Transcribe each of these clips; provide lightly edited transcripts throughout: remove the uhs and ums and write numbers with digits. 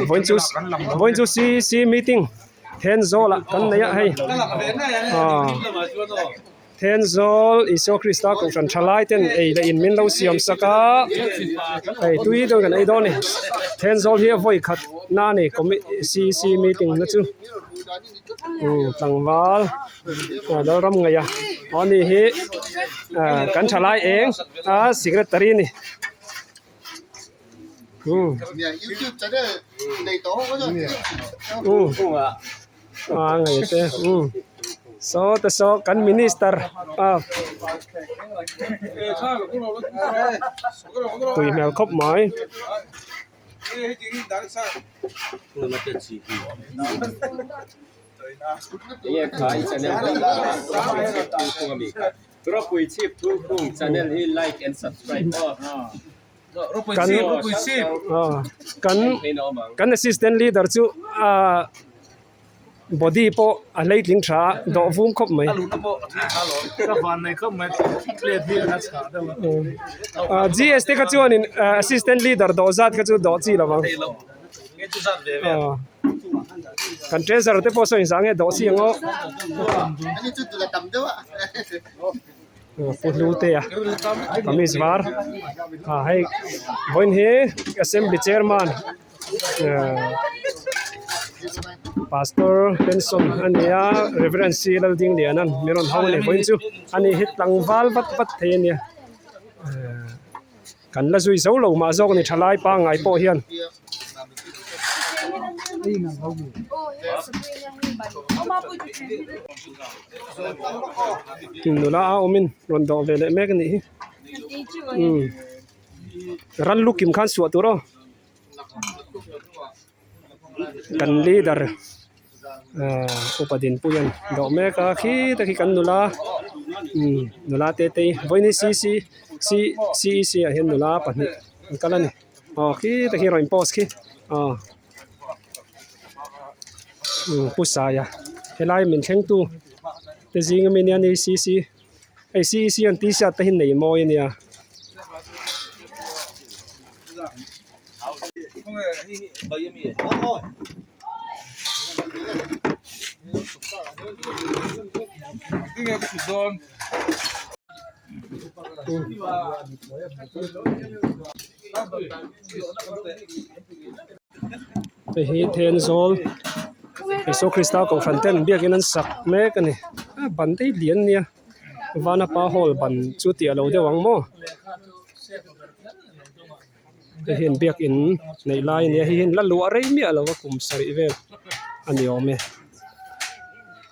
Vawiin chu vawiin chu cc meeting Thenzawl ah kan nei a hei aw Thenzawl Isua Krista kohhran tha lai ten ei leh in min lo siam sak a hei tui dawn kan ei dawn a ni Thenzawl hi a vawi khat na a ni cc meeting na chu tlangval Lalram ngaih a aw ani hi kan tha lai eng a secretary a ni. A ngei te saw te saw kan minister a tui hmel khawp mai. Kan kan kan assistant leader chu ahh body pawh a hleitling tha a dawh vung khawp mai ahh GST kha chuanin assistant leader dawh zat kha chu dawh chi lo vang aw kan treasurer te pawh saw inzah nge dawh chi ang aw. Pu Hlutea kamis var ah hei vawiin hi assembly chairman ahh pastor pension a ni a reverend C Laldingliana min rawn hau a ni vawiin chu ani hi tlangval vat vat thei a nia ahh kan la zui zo lo mah zawk a ni thalai pangngai pawh hian. Nula a awmin rawn dawh ve leh mek a nih hi umm ran lu kim khan suah tur aw kan leader ahh upa Dinpuia'n dawh mek a khi te khi kan nula umm nula te te hi vawiin c c c c e c ah hian nula pahnih an kal a ni aw khi te khi rawn post khi aw umm pu Saia helai min thlengtu te zing ami nia ni c c hei c e c an t-shirt te hi nei mawi ania. Hei hi Thenzawl Isua Krista kohhran ten biakin an sak mek a ni a ban daih lian ania Vanapa hall ban chu tih a lo deuh ang maw. Hei hian biakin neih lai a nia hei hian la luah rei miah lo a kum sarih vel a ni awm e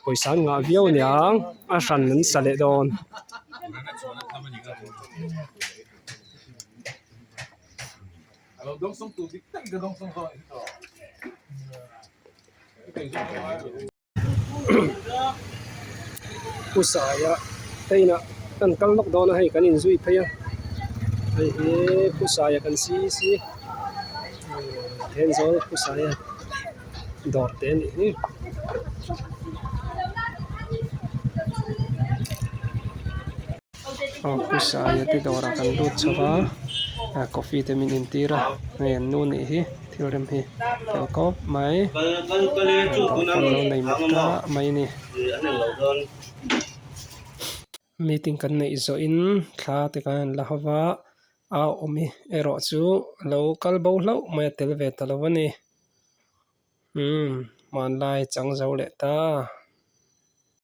pawisa an ngah viau aniang a hran an sa leh dawn. Pu Saia te inah kan kal lawk dawn a hei kan inzui phei a hei hi Pu Saia kan si si Thenzawl Pu Saia dawr te a nih hi. Aw Pu Saia te dawrah kan lut chho va ah coffee te min intir a hei an nu nih hi thil rem hi fel kawp mai dawr pawh an lo nei mak ta mai a ni. Meeting kan neih zawhin thla te khan an la ho va a awm hi erawh chu a lo kal bo hlauh mai a tel ve ta lo a ni umm hmanlai chang zo leh ta.